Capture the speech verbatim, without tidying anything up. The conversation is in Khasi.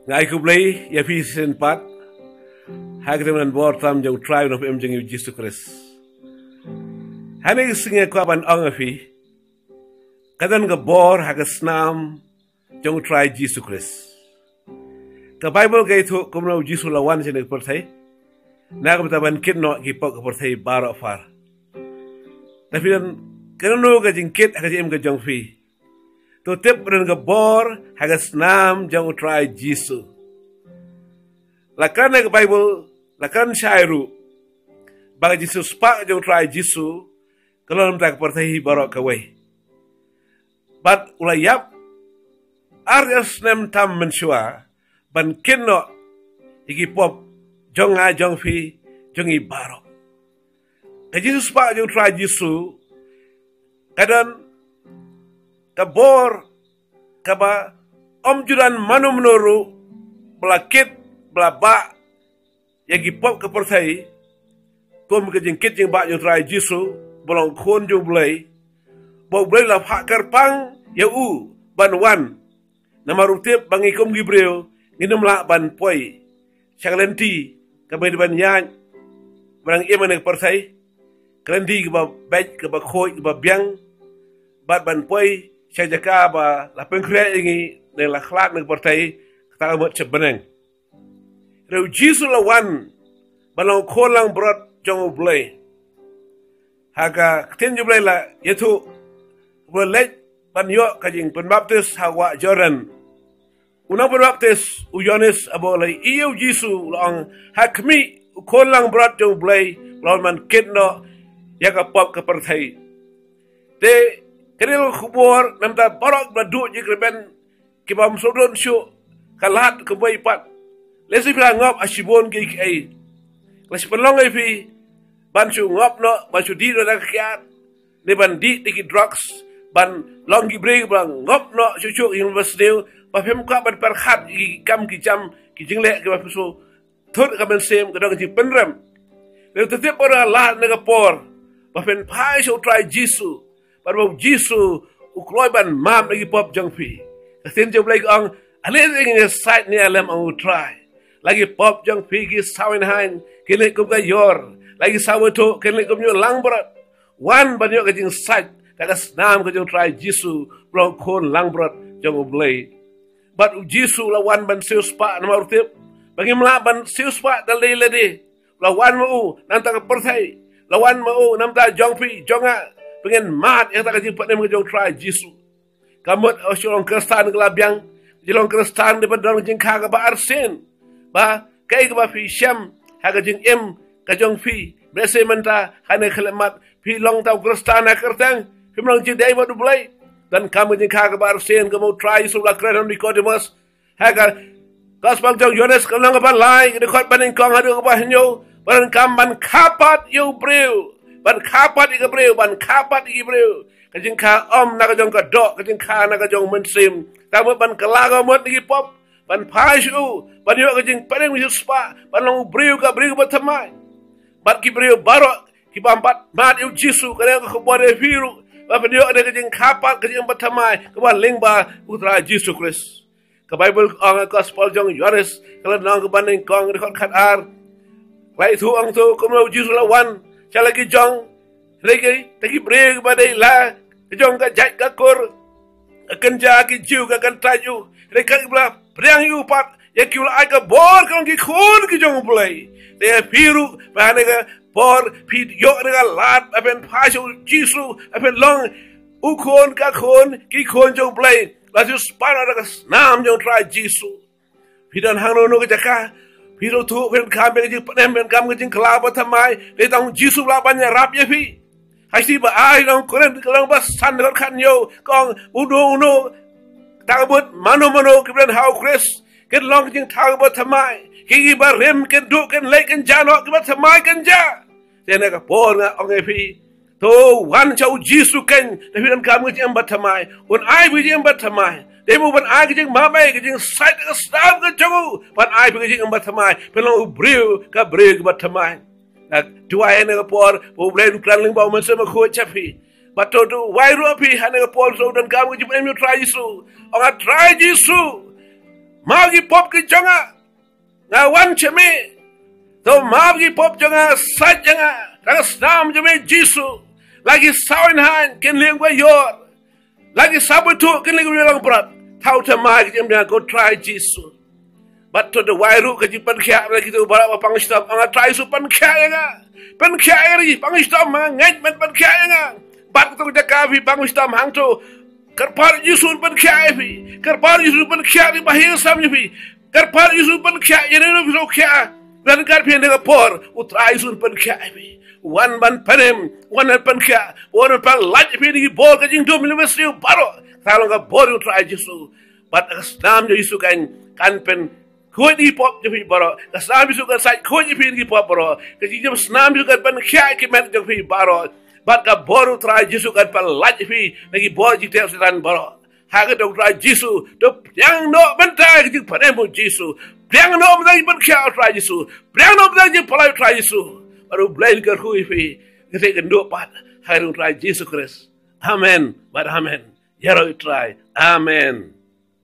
Nga ai khublei ïa phi shisien pat ha ka kyrteng bor tam jong U Trai u Nongpynim jong ngi U Jisu Khrist. Hangne ka sngi nga kwah ban ong ïa phi ka don ka bor ha ka snam jong U Trai Jisu Khrist. Ka Baibl ka ïathuh kumno U Jisu u la wan sha kane ka pyrthei na ka bynta ban kit noh ïa ki pop ka pyrthei baroh phar. Te phi don kano ka jingkit ha ka jingim ka jong phi? To tip ba don ka bor ha ka snam jong U Trai Jisu. La kren ka Baibl, la kren shai ruh ba ka jingsiewspah jong U Trai Jisu ka long na ka bynta ka pyrthei baroh kawei. Bad u la ïap ar hajar snem tam mynshuwa ban kit noh ïa ki pop jong nga, jong phi, jong ngi baroh. Ka jingsiewspah jong U Trai Jisu ka don ka bor kaba ym ju don mano mano ruh ba la kit, ba la bah ïa ki pop ka pyrthei kum ka jingkit jingbah jong U Trai Jisu ba long Khun jong U Blei, ba U Blei u la phah kyrpang ïa u ban wan. Namar u tip ba ngi kum ki briew ngin ym lah ban poi sha ka lynti kaba dei ban ïaid ba ngi im ha kane ka pyrthei, ka lynti kaba beit, kaba khuid, kaba biang, bad ban poi sha ka jaka ba la pynkhreh ïa ngi ne la khlad na ka pyrthei, kata ka mut sha bneng. Hynrei U Jisu u la wan ban long Khun langbrot jong U Blei. Ha ka Ktien jong U Blei la ïathuh, u la leit ban ïoh ka jingpynbaptis ha wah Jordan. U nongpynbaptis u Ïoannis haba u la ïohi ïa U Jisu u la ong, ha khmih, U Khun langbrot jong U Blei, u la wan ban kit noh ïa ka pop ka pyrthei. Te ka dei ka khubor na ka bynta baroh kiba duh jingkyrmen, kiba ym sngewdon shuh ka lad kumwei pat. Lehse phi la ngop ha shibun kiei kiei. Lehse pynlong ïa phi ban shu ngop noh, ban shu dih noh da ka kiad, ne ban dih da ki drugs, ban long ki briew ba ngop noh shuh shuh ïa ki ba sniew, ba phim kwah ban pyrkhat ïa ki kam ki jam, ki jingleh kiba phi shu thut ha ka mynsiem, ka don ka jingpynrem. Lehse to tip ba la lad na ka por ba phin phai sha U Trai Jisu, bad ba U Jisu u kloi ban map ïa ki pop jong phi. Ka Ktien jong U Blei ka ong, ale te ngin ïa sait ne alem, ong U Trai. La ki pop jong phi ki saw einhaiñ kin leit kum ka ïor, la ki saw ïathuh kin leit kum hynñiew langbrot. Wan ban ïoh ka jingsait da ka snam ka jong U Trai Jisu, ba long Khun langbrot jong U Blei. Bad U Jisu u la wan ban siewspah namar u tip ba ngim lah ban siewspah da lade lade. U la wan ma u na ka bynta ka pyrthei, u la wan ma u na ka bynta jong phi jong nga, ba ngin mad ïa kata ka jingpynim ka jong U Trai Jisu. Ka mut, oh, ka jinglong Khristan ka la biang, ka jinglong Khristan dei ban don ka jingkha kaba arsien. Ba kaei kaba phi shem ha ka jingim ka jong phi, bad lehse mynta ha kane ka khyllipmat phi long tang u Khristan ha ka kyrteng, phim long jingïadei bad U Blei. Donkam ka jingkha kaba arsien, kum U Trai Jisu u la kren ha u Nikodemus. Ha ka Gospel jong u Ïoannis ka lynnong kaba lai, ka dkhot ba nyngkong haduh kaba hynñiew, ba donkam ban kha pat ïa u briew, ban kha pat ïa ka briew, ban kha pat ïa ki briew. Ka jingkha ym na ka jong ka doh, ka jingkha na ka jong u mynsiem. Tang mut ban kylla ka mut na ki pop, ban phai sha u, ban ïoh ka jingpynim ka jingsiewspah, ban long u briew, ka briew kaba thymmai. Bad ki briew baroh kiba mad, mad ïa U Jisu, ka dei ka khubor ïa phi ruh, ba phin ïoh ka jingkha pat, ka jingim bathymmai kaba lyngba U Trai Jisu Khrist. Ka Baibl ka ong ha ka Gospel jong u Ïoannis, ka lynnong kaba nyngkong, dkhot khatar, la ïathuh ong to kumno U Jisu u la wan sha la ki jong, hynrei kita ki briew kiba dei la ki jong ka jait ka kur, ka kynja ki Jiw ka kyntait ïa u, hynrei katba la pdiang ïa u pat, ïa ki u la ai ka bor ka long ki khun ki jong U Blei. Te ïa phi ruh ba ha kane ka por phi ïoh kane ka lad ba phin phai sha U Jisu, ba phin long u khun ka khun ki khun jong U Blei. La siewspah noh da ka snam jong U Trai Jisu. Phi don hangno hangno ka jaka, phi donkam, phi donkam ka jingpynim, phi donkam ka jingkylla bathymmai, dei tang U Jisu u lah ban ïarap ïa phi. Ha ka shithi ba ar, ha u Korinth ka lynnong ba san, dkhot khathynñiew, ka ong, uno uno, tang ba mut mano mano kiba don ha U Khrist, kin long ka jingthaw kaba thymmai. Ki, kiba rim kin duh, kin leit kin jah noh, kiba thymmai kin jah. Te ha kane ka por nga ong ïa phi, to wan sha U Jisu keiñ, te phi donkam ka jingim bathymmai. Un ai phi ka jingim bathymmai. Dei ma u ban ai ka jingmap, ka jingsait, ka snam ka jong u, ban ai phi ka jingim bathymmai, phin long u briew, ka briew kaba thymmai. Nga duwai ha kane ka por ba U Blei un kren lyngba U Mynsiem Bakhuid sha phi. Bad to duwai ruh phi ha kane ka por, to donkam ka jingpynim ïa U Trai Jisu. Ong, A Trai Jisu, Map ki pop ki jong nga. Nga wan sha me. To map ki pop jong nga, sait ïa nga. Tang ka snam jong me Jisu. La ki saw haiñ kin leh ïa nga ïor. La ki saw bthuh kin leh ïa nga langbrot. Thaw thymmai ki jingim jong nga ko Trai Jisu. Bad to duwai ruh ka jingpynkhiah na kito baroh ba pang shitom. Nga Trai Jisu pynkhiah ïa nga. Pynkhiah ïa nga pang shitom, nga ngeit men pynkhiah ïa nga. Bad to ka jaka phi pang shitom hangto. Kyrpad Jisu pynkhiah ïa phi. Kyrpad Jisu pynkhiah ïa phi ba hi sam ïa phi. Kyrpad Jisu pynkhiah ïa nga phi sngewkhiah. Ryngkat phi ha kane ka por U Trai Jisu pynkhiah ïa phi. Wan ban pynim, wan ban pynkhiah, wan ban pynlait ïa phi na ki bor ka jingdum ïa u Messiah baroh. Ka long ka bor U Trai Jisu. Bad ka snam jong Jisu kan, kan pyn khuid ïa ki pop jong phi baroh. Ka snam Jisu kan sait khuid ïa phi na ki pop baroh. Ka jingim snam Jisu kan pynkhiah ïa ki met jong phi baroh. Bad ka bor U Trai Jisu kan pynlait ïa phi na ki bor jingtep Soitan baroh. Ha ka dong Trai Jisu, to pdiang noh mynta ka jingpynim U Jisu. Pdiang noh mynta ka jingpynkhiah U Trai Jisu. Pdiang noh mynta ka jingpynlait U Trai Jisu. Bad U Blei un kyrkhu ïa phi. Ka jingkynduh pat ha ka dong Trai Jisu Khrist. Amen. Bad amen. Ïaroh ïa U Trai. Amen.